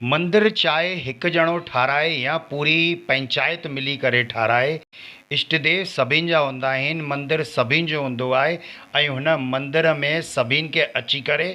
مندر چاهي هڪ ڄڻو ٺاراهي يا پوري پئنچائت ملي ڪري ٺاراهي، اشٽديو سڀين جا هوندا آهن، مندر سڀين جو هوندو آهي ۽ هن مندر ۾ سڀين کي اچي ڪري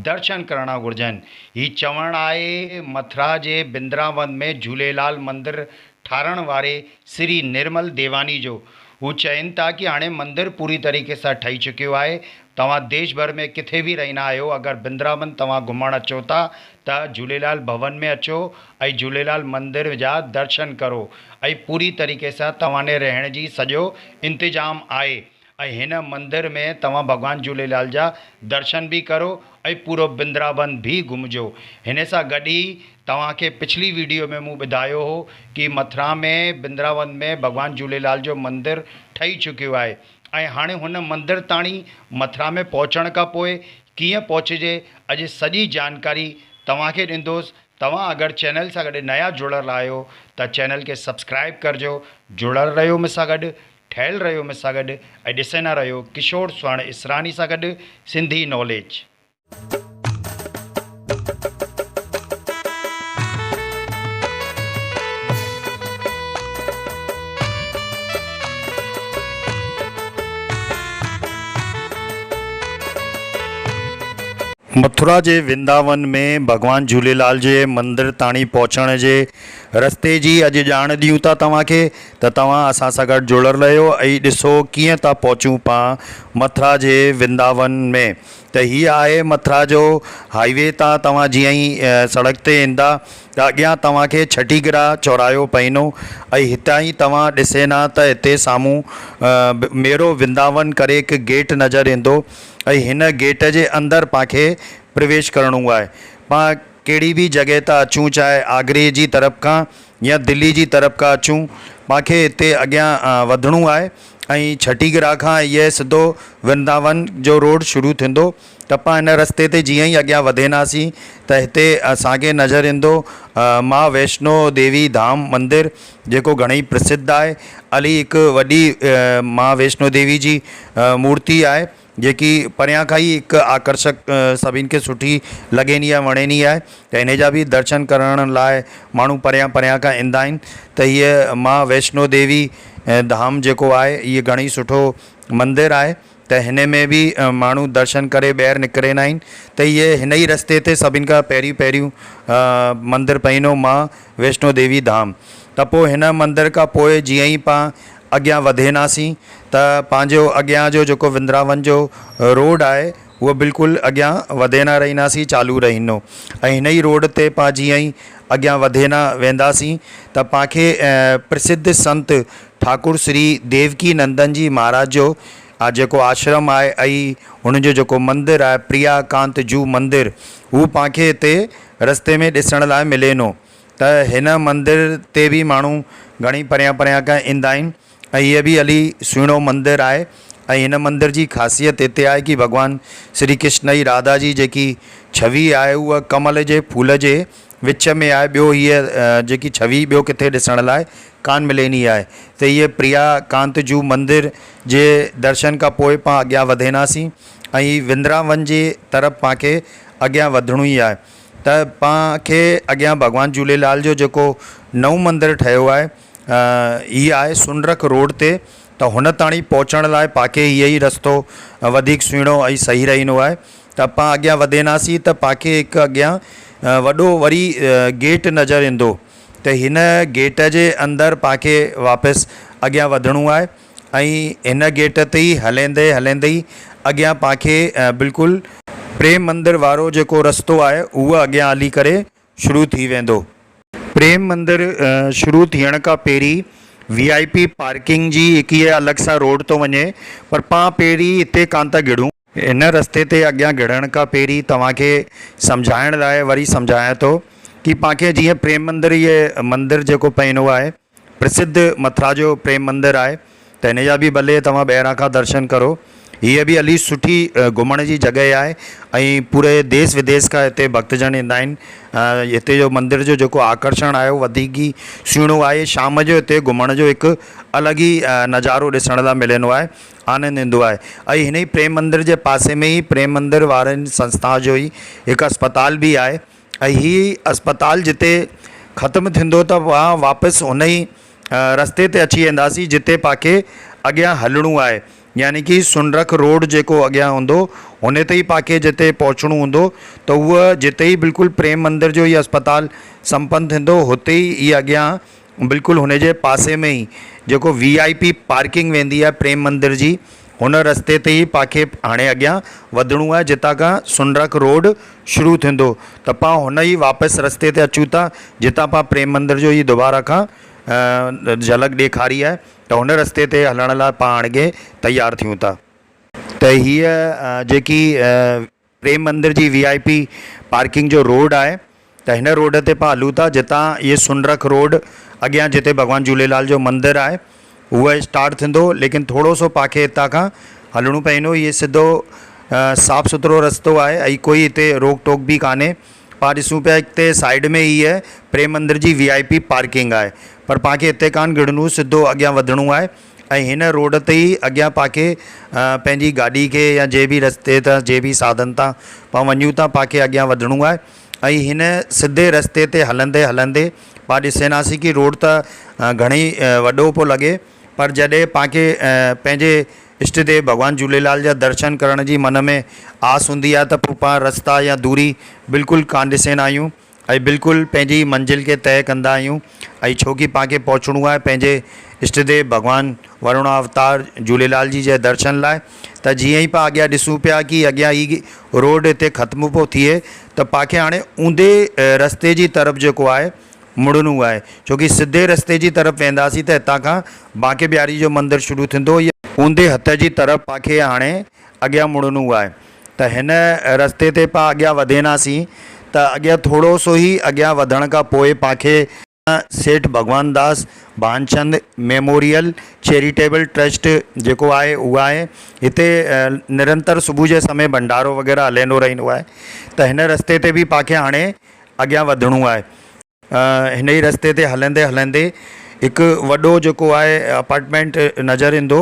درشن ڪرڻا گهرجن. هي چوڻ آهي مٿرا جي بندراون ۾ جهوليلال مندر ٺارڻ واري سري نرمل ديواني جو. هو چين ٿا ڪي هاڻي مندر پوري طريقي سان ٺهي چڪيو آهي، توهان ديش ڀر ۾ ڪٿي به رهيندا آهيو اگر بندراون توهان گهمڻ اچو ٿا ته جهوليلال ڀون ۾ اچو ۽ جهوليلال مندر جا درشن ڪرو ۽ پوري طريقي سان توهان ڏي رهڻ جي سڄو انتظام آهي ۽ هن مندر ۾ توهان ڀڳوان جهوليلال جا درشن به ڪرو ۽ پورو بندراون به گهمجو هن سان گڏ ئي توهان کي پڇلي ويڊيو ۾ مون ٻڌايو هو ڪي مٿرا ۾ بندراون ۾ ڀڳوان جهوليلال جو مندر ٺهي چڪيو آهي ۽ هاڻي هن مندر تاڻي مٿرا ۾ پهچڻ کان پوء ڪيئن پهچجي اڄ سڄي جانڪاري توهان کي ڏيندوس توهان اگر چينل سان گڏ نيا جڙيل آهيو ته چينل کي سبسڪرائب ڪرجو جڙيل رهيو مون سان گڏ ٺهيل رهيو مون سان گڏ ۽ ڏسندا رهيو ڪشور سهڻ اسراني سان گڏ سنڌي ناليج. مٿرا جي ورنداون ۾ ڀڳوان جهوليلال جي مندر تاڻي پهچڻ جي رستي جي اڄ ڄاڻ ڏيون ٿا توهان کي ته توهان اسان سان گڏ جڙيل رهيو ۽ ڏسو ڪيئن ٿا پهچون پان مٿرا جي ورنداون ۾ ته هي آهي مٿرا جو هائي وي تان توهان جيئن ئي سڙڪ تي ايندا ته اڳيان توهان کي ڇٽي گرا چوراهيو پئينو ۽ هتان ئي توهان ڏسينا ته هتي سامهون ميرو ورنداون ڪري هڪ گيٽ نظر ايندو ۽ هن گيٽ جي اندر پان کي پرويش ڪرڻو آهي پان ڪهڙي به جڳهه تان اچون چاهي آگري جي طرف کان يا دلي جي طرف کان اچون پان کي هتي اڳيان وڌڻو آهي ۽ ڇٽي گرا کان اهي سڌو ورنداون جو روڊ شروع ٿيندو ته پان ان رستي تي جيئن ئي اڳيان وڌيناسين ته هتي اسان کي نظر ايندو مان ويشنو ديوي ڌام مندر جيڪو گهڻي ئي پرسڌ آهي الي هڪ وڏي مان ويشنو ديوي جي مورتي آهي جيڪي پريان کان ئي هڪ آڪرشڪ سڀني کي سٺي لڳيني آهي وڻيني آهي ته ان جا به درشن ڪرڻ لاء ماڻهو پريان پريان کان ايندا آهن ته هيء مان ويشنو ديوي ڌام جيڪو آهي هيء گهڻي سٺو مندر آهي ته هن ۾ به ماڻهو درشن ڪري ٻاهر نڪريندا آهن ته هيء هن ئي رستي تي سڀني کان پهريون پهريون مندر پئينو مان ويشنو ديوي ڌام ته پوء هن مندر کان پوء جيئن ئي پان اڳيان وڌيناسين ته پنهنجو اڳيان جو جيڪو ورنداون جو روڊ آهي اهو بلڪل اڳيان وڌينا رهيناسين چالو رهينو ۽ هن ئي روڊ تي پان جيئن ئي اڳيان وڌينا وينداسين ته پان کي پرسڌ سنت ٺاڪر شري ديوڪي نندن جي مهاراج جو جيڪو آشرم آهي ۽ هن جو جيڪو مندر آهي پريا ڪانت جو مندر هو پان کي هتي رستي ۾ ڏسڻ لاء ملينو ته هن مندر تي به ماڻهو گهڻي پريان پريان کان ايندا آهن ۽ هيء به الي سهڻو مندر آهي ۽ هن مندر جي خاصيت هتي آهي ڪي ڀڳوان شري ڪرشن ۽ راڌا جي جيڪي ڇوي آهي اها ڪمل جي ڦول جي وچ ۾ آهي ٻيو هيء جيڪي ڇوي ٻيو ڪٿي ڏسڻ لاء ڪانه مليني آهي ته هيء پريا ڪانت جو مندر جي درشن کان پوء پان اڳيان وڌيناسين ۽ ورنداون جي طرف پان کي اڳيان وڌڻو ئي آهي ته پان کي اڳيان ڀڳوان جهوليلال جو جيڪو نئون مندر ٺهيو آهي هي آهي سنرک روڊ تي ته هن تاڻي پهچڻ لاء پان کي هيء ئي رستو وڌيڪ سهڻو ۽ صحيح رهندو آهي ته پان اڳيان وڌيناسين ته پان کي هڪ اڳيان وڏو وري گيٽ نظر ايندو ته هن گيٽ جي اندر پان کي واپس اڳيان وڌڻو آهي ۽ هن گيٽ تي ئي هليندي هليندي ئي اڳيان پان کي بلڪل پريم مندر وارو جيڪو رستو آهي اهو اڳيان هلي ڪري شروع ٿي ويندو. پريم مندر شروع ٿيڻ کان پهرين وي آء پي پارڪنگ جي هڪ هيء الڳ سان روڊ ٿو وڃي پر پان پهرين هتي ڪانه ٿا گهڙون. هن رستي تي اڳيان گهڙڻ کان پهرين توهان کي سمجهائڻ لاء وري سمجهايان ٿو ڪي پان کي جيئن پريم مندر هيء مندر جيڪو پئينو آهي پرسڌ مٿرا جو پريم مندر آهي ته هن جا به ڀلي توهان ٻاهران کان درشن ڪرو. هيء به الي سٺي گهمڻ جي جڳهه آهي ۽ پوري ديس وديس کان هتي ڀڪتجن ايندا آهن. هتي جو مندر جو جيڪو آڪرشڻ آهي اهو وڌيڪ ئي سهڻو آهي. شام جو هتي گهمڻ جو هڪ الڳ ئي نظارو ڏسڻ لاء ملندو آهي، آنند ايندو آهي. ۽ هن ئي پريم مندر جي پاسي ۾ ئي پريم مندر وارن سنسٿا جو ئي هڪ اسپتال به آهي. ۽ هي اسپتال جتي ختم ٿيندو ته پان واپس هن ئي رستي تي اچي وينداسين جتي پان کي اڳيان هلڻو آهي يعني ڪي سنرک روڊ جيڪو اڳيان هوندو هن تي ئي پان کي جتي پهچڻو هوندو ته هوء جتي ئي بلڪل پريم مندر جو هي اسپتال سمپن ٿيندو هتي ئي هي اڳيان بلڪل هن جي پاسي ۾ ئي جيڪو وي آء پي پارڪنگ ويندي آهي پريم مندر جي هن رستي تي ئي پان کي هاڻي اڳيان وڌڻو آهي جتان کان سنرک روڊ شروع ٿيندو ته پان هن ئي واپس رستي تي اچون ٿا جتان پان پريم مندر جو هي دوباره کان جهلڪ ڏيکاري آهي ته هن رستي تي هلڻ لاء پان هاڻي کي تيار ٿيون ٿا. ته هيء جيڪي پريم مندر جي وي آء پي پارڪنگ جو روڊ آهي ته هن روڊ تي پان هلون ٿا جتان هي سنرک روڊ اڳيان جتي ڀڳوان جهوليلال جو مندر آهي اهو اسٽارٽ ٿيندو ليڪن ٿورو سو پان کي هتان کان هلڻو پوندو هي سڌو صاف سٿرو رستو آهي ۽ ڪوئي هتي روڪ ٽوڪ به ڪانهي پان ڏسون پيا هتي سائيڊ ۾ هي پريم مندر جي وي آء پي پارڪنگ آهي پر پان کي هتي ڪانه گهڙڻو سڌو اڳيان وڌڻو آهي ۽ هن روڊ تي ئي اڳيان پان کي پنهنجي گاڏي کي يا جنهن به رستي تان جنهن به ساڌن تان پان وڃون ٿا پان کي اڳيان وڌڻو آهي ۽ هن سڌي رستي تي هلندي هلندي پان ڏسيناسين ڪي روڊ ته گهڻي وڏو پيو لڳي پر جڏهن پان کي پنهنجي اشٽ ديو ڀڳوان جهوليلال جا درشن ڪرڻ جي من ۾ آس هوندي آهي ته پوء پان رستا يا دوري بلڪل ڪانه ڏسيندا آهيون ۽ بلڪل پنهنجي منزل کي طئي ڪندا آهيون ۽ ڇو ڪي پان کي پهچڻو آهي پنهنجي اشٽ ديو ڀڳوان ورڻ اوتار جهوليلال جي جي درشن لاء ته جيئن ئي پان اڳيان ڏسون پيا ڪي اڳيان هي روڊ هتي ختم پيو ٿئي ته پان کي هاڻي اونڌي رستي جي طرف جيڪو آهي مڙڻو آهي ڇو ڪي سڌي رستي جي طرف وينداسين ته هتان کان بانڪي بهاري جو مندر شروع ٿيندو اونڌي هٿ جي طرف پان کي هاڻي اڳيان مڙڻو آهي ته هن رستي تي پان اڳيان وڌيناسين ته اڳيان ٿورو سو ئي اڳيان وڌڻ کان پوء پان کي Seth Bhagwan Das Bhanchand memorial charitable trust جيڪو آهي اهو آهي هتي نرنتر صبح جي سمي ڀنڊارو وغيره هلندو رهندو آهي ته هن رستي تي به پان کي هاڻي اڳيان وڌڻو آهي. هن ئي رستي تي هلندي هلندي هڪ وڏو جيڪو آهي اپارٽمينٽ نظر ايندو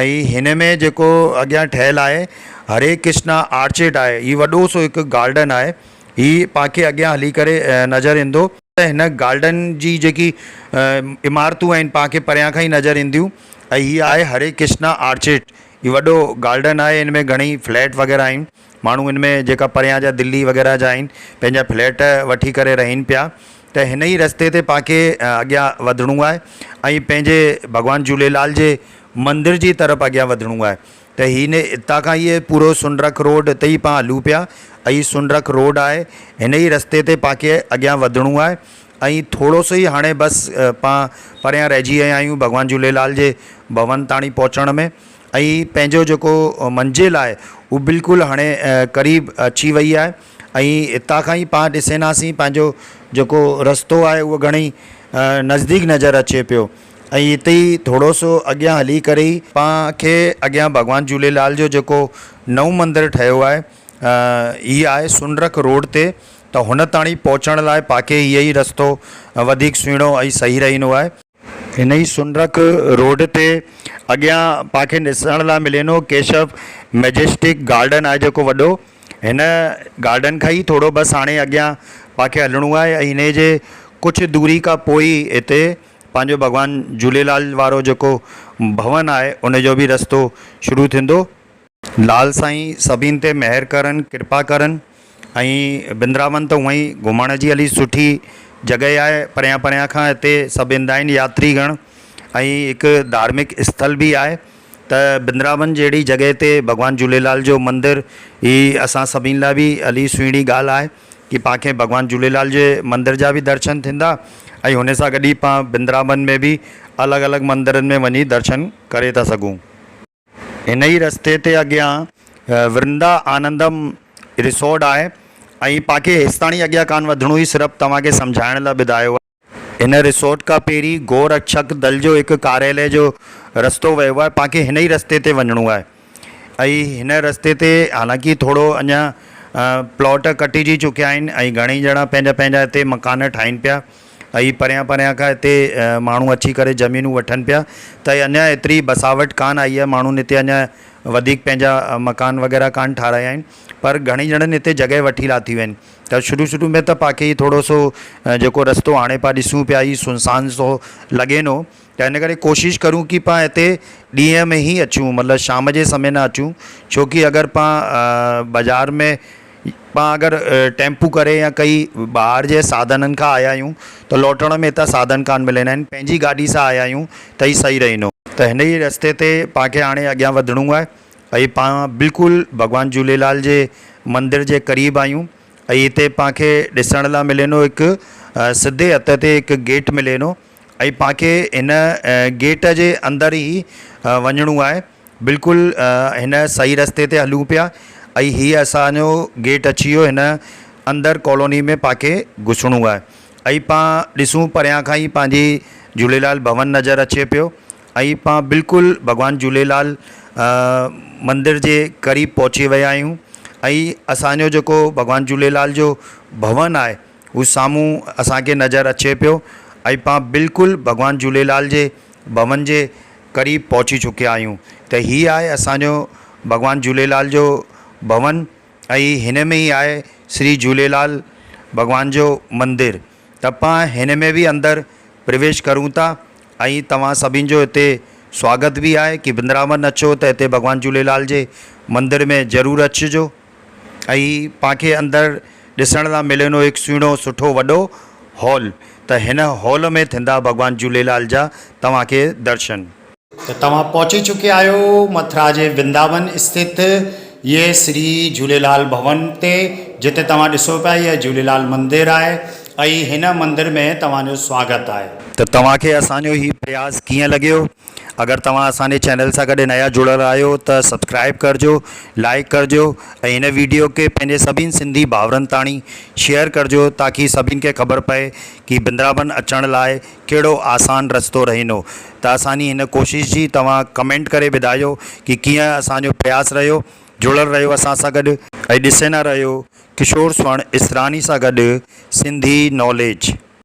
۽ هن ۾ جيڪو اڳيان ٺهيل آهي هري ڪرشنا آرچڊ آهي هي وڏو سو هڪ گارڊن آهي هي پان کي اڳيان هلي ڪري نظر ايندو. ته هن گارڊن جي جيڪي عمارتون آهن پان کي پريان کان ئي نظر اينديون ۽ هي آهي هري ڪرشنا آرچڊ هي وڏو گارڊن آهي هن ۾ گهڻئي فليٽ وغيره آهن. ماڻهو ان ۾ جيڪا پريان جا دلي وغيره جا آهن پنهنجا فليٽ وٺي ڪري رهن پيا ته هن ئي رستي تي پان کي اڳيان وڌڻو آهي ۽ پنهنجي ڀڳوان جهوليلال جي مندر جي طرف اڳيان وڌڻو آهي ته هن هتان کان هي پورو سنرک روڊ تي ئي پان هلون پيا ۽ سنرک روڊ آهي هن ئي رستي تي پان کي اڳيان وڌڻو آهي ۽ ٿورو سو ئي هاڻي بس پان پريان رهجي ويا آهيون ڀڳوان جهوليلال جي ڀون تاڻي پهچڻ ۾ ۽ پنهنجو جيڪو منزل آهي هو بلڪل هاڻي قريب اچي وئي آهي ۽ هتان کان ئي پاڻ ڏسينداسين پنهنجو جيڪو رستو آهي اهو گهڻي ئي نزديڪ نظر اچي پيو ۽ هتي ئي ٿورو سو اڳيان هلي ڪري ئي پاڻ کي اڳيان ڀڳوان جهوليلال جو جيڪو نئون مندر ٺهيو آهي هي آهي سنرک روڊ تي ته هن تاڻي پهچڻ لاء پاڻ کي هيء ئي رستو وڌيڪ سهڻو ۽ صحيح رهندو آهي. هن ئي سنرک روڊ تي اڳيان پان کي ڏسڻ لاء ملينو ڪيشو ميجسٽڪ گارڊن آهي جيڪو وڏو هن گارڊن کان ئي ٿورو بس هاڻي اڳيان پان کي هلڻو آهي ۽ هن جي ڪجهه دوري کان پوء ئي هتي پنهنجو ڀڳوان جهوليلال وارو جيڪو ڀون آهي ان جو به رستو شروع ٿيندو. لال سائين سڀين تي مهر ڪرن ڪرپا ڪرن ۽ بندراون ته هونئن ئي گهمڻ جي الي سٺي جڳهه آهي پريان پريان کان هتي سڀ ايندا آهن ياتري گڻ ۽ هڪ ڌارمڪ اسٿل به آهي ته بندراون جهڙي جڳهه تي ڀڳوان جهوليلال جو مندر هي اسان سڀين لاء به الي سهڻي ڳالهه آهي ڪي پان کي ڀڳوان جهوليلال جي مندر جا به درشن ٿيندا ۽ هن سان گڏ ئي پان بندراون ۾ به الڳ الڳ مندرن ۾ وڃي درشن ڪري ٿا سگهون. هن ئي رستي تي اڳيان ورندا آنندم ريسورٽ آهي ۽ پان کي هيستاڻي اڳيان ڪانه وڌڻو هي صرف توهان کي سمجهائڻ لاء ٻڌايو آهي. هن ريسورٽ کان پهرين گو رڪشڪ دل جو هڪ ڪاريالي جو رستو ويو آهي پان کي هن ئي رستي تي وڃڻو آهي ۽ هن رستي تي حالانڪه ٿورو اڃا پلاٽ ڪٽجي چڪيا آهن ۽ گهڻئي ڄڻا پنهنجا پنهنجا هتي مڪان ٺاهين پيا. ۽ پريان پريان کان هتي ماڻهو اچي ڪري زمينون وٺن پيا ته اڃا ايتري بساوٽ ڪانه آئي آهي ماڻهن هتي اڃا وڌيڪ پنهنجا مڪان وغيره ڪانه ٺارايا آهن پر گهڻي ڄڻن هتي جڳهه وٺي لاٿيون آهن ته شروع شروع ۾ ته پاکي هي ٿورو سو جيڪو رستو هاڻي پا ڏسون پيا هي سنسان سو لڳي نو ته ان ڪري ڪوشش ڪرون ڪي پا هتي ڏينهن ۾ ئي اچون مطلب شام جي سمي نه اچون ڇو ڪي اگر پا بازار ۾ پا اگر ٽيمپو ڪري يا ڪئي ٻاهر جي ساڌنن کان آيا آهيون ته لوٽڻ ۾ هتان ساڌن ڪانه ملندا آهن پنهنجي گاڏي سان آيا آهيون ته هي صحيح رهندو. ته هن ئي رستي تي پان کي هاڻي اڳيان وڌڻو آهي ۽ پان بلڪل ڀڳوان جهوليلال جي مندر جي قريب آهيون ۽ هتي پان کي ڏسڻ لاء ملندو هڪ سڌي هٿ تي هڪ گيٽ ملندو ۽ پان کي هن گيٽ جي اندر ئي وڃڻو آهي. بلڪل هن صحيح رستي تي هلون پيا ۽ هي اسان جو گيٽ اچي ويو هن اندر ڪالوني ۾ پان کي گهسڻو آهي ۽ پان ڏسون پريان کان ئي پنهنجي جهوليلال ڀون نظر اچي پيو ۽ پان بلڪل ڀڳوان جهوليلال مندر جي قريب پهچي ويا آهيون ۽ اسان جو جيڪو ڀڳوان جهوليلال جو ڀون آهي هو سامهون اسان کي نظر اچي پيو ۽ پان بلڪل ڀڳوان جهوليلال جي ڀون جي قريب پهچي چڪيا آهيون ته هي آهي اسان جو ڀڳوان جهوليلال جو ڀون ۽ هن ۾ ئي آهي شري جهوليلال ڀڳوان جو مندر ته پان هن ۾ به اندر پرويش ڪرون ٿا ۽ توهان سڀني جو هتي سواگت به آهي ڪي ورنداون اچو ته هتي ڀڳوان جهوليلال جي مندر ۾ ضرور اچجو. ۽ پان کي اندر ڏسڻ لا ملينو هڪ سهڻو سٺو وڏو هال ته هن هال ۾ ٿيندا ڀڳوان جهوليلال جا توهان کي درشن. ته توهان پهچي چڪيا آهيو مٿرا جي ورنداون اسٿت هي شري جهوليلال ڀون تي جتي توهان ڏسو پيا هي جهوليلال مندر آهي ۽ هن مندر ۾ توهان جو سواگت آهي. ته توهان کي اسان جو هي پرياس ڪيئن لڳيو اگر توهان اسان جي چينل سان گڏ نيا جڙيل آهيو ته سبسڪرائب ڪرجو لائيڪ ڪرجو ۽ هن ويڊيو کي پنهنجي سڀين سنڌي ڀائرن تاڻي شيئر ڪرجو تاڪي سڀين کي خبر پئي ڪي بندرابن اچڻ لاء ڪهڙو آسان رستو رهينو ته اسان جي هن ڪوشش جي توهان ڪمينٽ ڪري ٻڌايو ڪي ڪيئن اسان جو پرياس رهيو جڙيل رهيو اسان سان گڏ ۽ ڏسيندا رهيو ڪشور سوڻ اسراني سان گڏ سنڌي ناليج.